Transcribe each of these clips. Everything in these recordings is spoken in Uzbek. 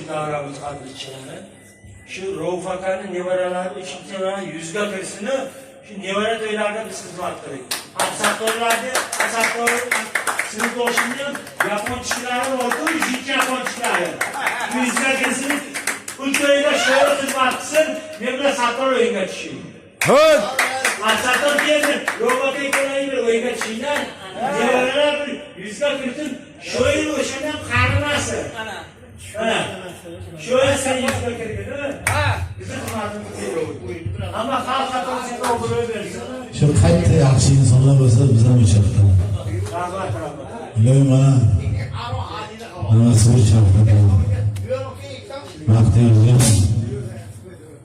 davramiz qadrchilari. Shu Rauf akani nevaralari 3 nevara 100ga kirsini, shu nevara to'ylarida biz xizmat qiling. Absattorlarni, Absattor sinfdoshimni yaponchiklari bor-ku, 102 yaponchiklari. 100ga kirsin, u to'yda shoir xizmat qilsin, men bilan Sattor o'yinga tushing. Ho'p. Absattor keldi, Rauf aka ikkalari bir o'yinga tushinglar. Nevaralar bir 100ga kirsin, shoir o'shandan qarimasin. Mana. Shoir sen 100ga kirgin, ha? Bizni xizmatimiz kerak. Hamma xalq qatori senga obro' bersin. Shu qayerda yaxshi insonlar bo'lsa, biz ham o'sha yoqda. Rahmat, rahmat. Iloyim mana nimasi o'sha yoqda. Baxtiyorjon,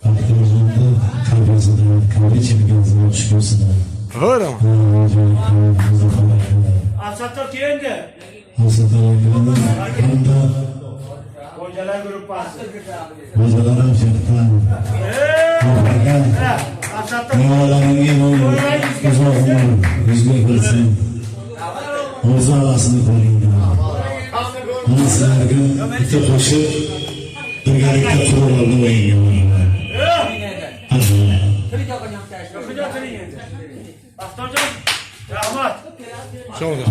Baxtiyorjonni qalbasida, koreychiligingizni yaxshi ko'rsin. Ho'p. Absattor keldi. Hamda Xo'jalar gruppasi. o'zlari ham shu yoqda. Mana, Absattor Nevaralaringga uzoq umr, yuzga kirsin. Orzu havasini ko'ringlar. Mana sizlarga bitta qo'shiq birgalikda qurollarni o'yinga boraman. Xudo tiring endi. Baxtiyorjon, rahmat. Sog'lik.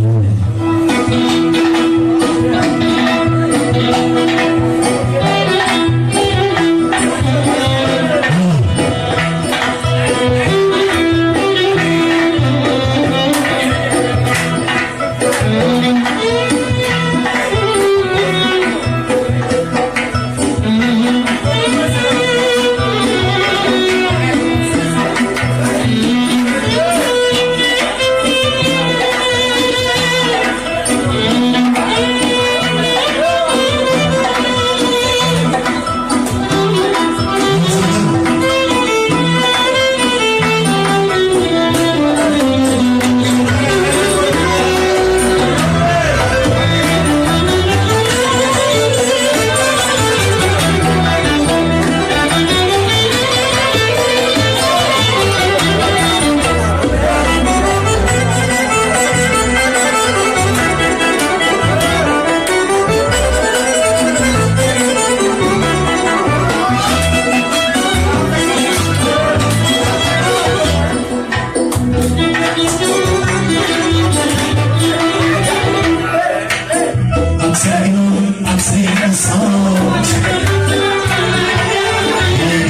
Aksine soch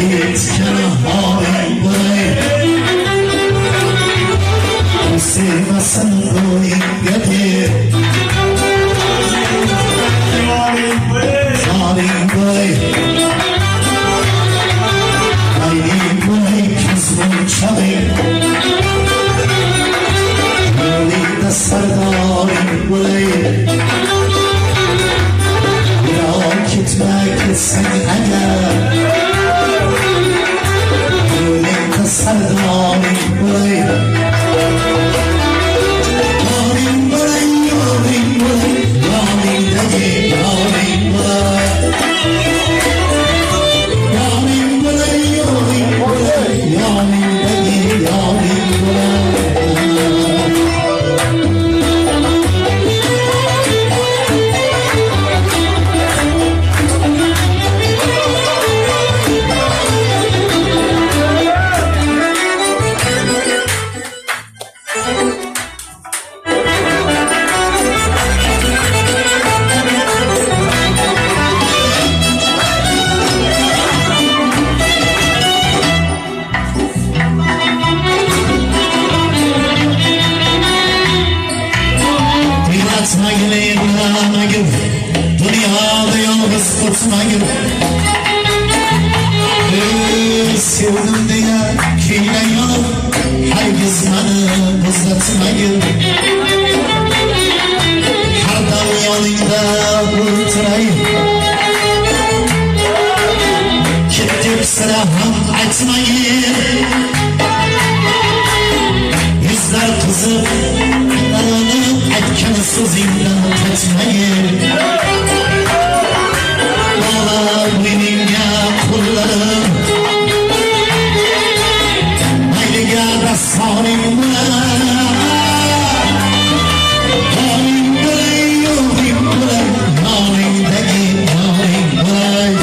Yigit halim bo'lay, Sevmasin bo'yinga deb Zalim bo'lay, Mayli bo'lay ko'zmunchog'ing, Yo'lingda sardoring bo'lay. Yiroq ketma, ketsang agar, Yo'lingda sardoring bo'lay. Yoring bo'lay, yoring bo'lay, Yoningdagi yoring bo'lay. Yoring bo'lay, yoring bo'lay, Yoningdagi yoring bo'lay. Yig'latmagil, yig'lamagil, Dunyoda yolg'iz o'tmagil. Ey, sevdim deya kiyla yonib, Hargiz mani muzlatmagil. Har dam yoningda o'tiray, Ket deb sira ham aytmagil. Yuzlar qizib, aytgan so'zingdan qaytmagil. Bola bo'yningga qo'llarim, Mayliga rassoning bo'lar. Yoring bo'lay, yoring bo'lay, Yoningdagi yoring bo'lay.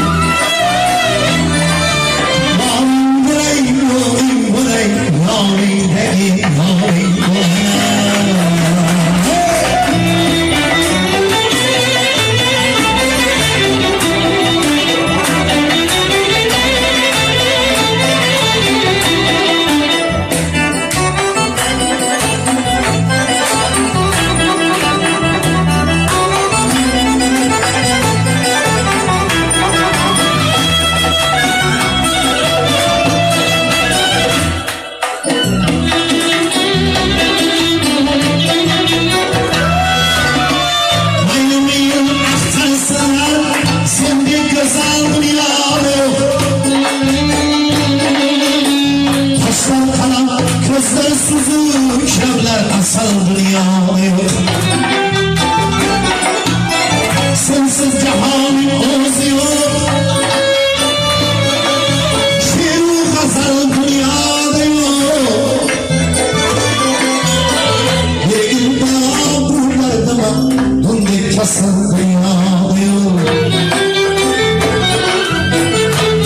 Boshqasi dunyoda yo'q.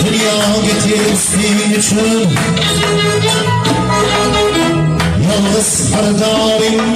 Dunyoga tezlik uchun yolg'iz xaridoring.